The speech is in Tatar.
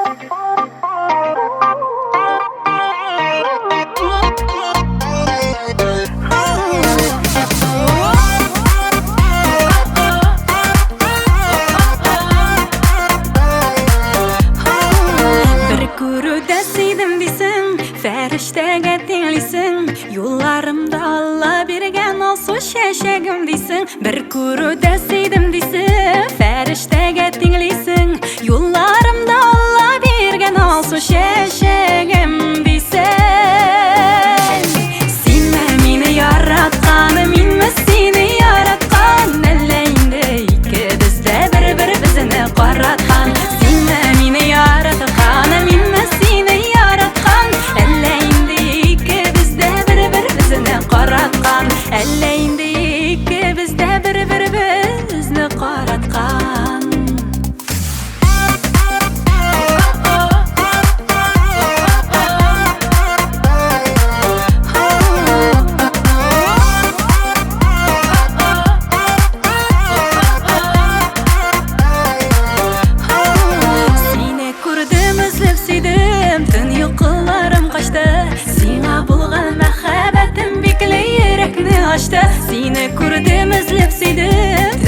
Бер күрүдә сөйдем дисең, фәрештәгә тиңлисең, юлларымда Алла биргән алсу чәчәгем дисең. Бер күрүдә сөйдем дисең, фәрештәгә тиңлисең, юлларымда Алла биргән алсу чәчәгем дисең. Синме мине яраткан, минме сине яраткан, әллә инде икебез дә бер-беребезне караткан? Синме мине яраткан, минме сине яраткан, әллә инде икебез дә бер-беребезне караткан, әллә инде икебез дә бер-беребезне караткан? Сине күрдем, өзлеп сөйдем, төн йокыларым качты. Сиңа булган мәхәббәтем бикле йөрәкне ачты. Сине күрдем, өзлеп сөйдем.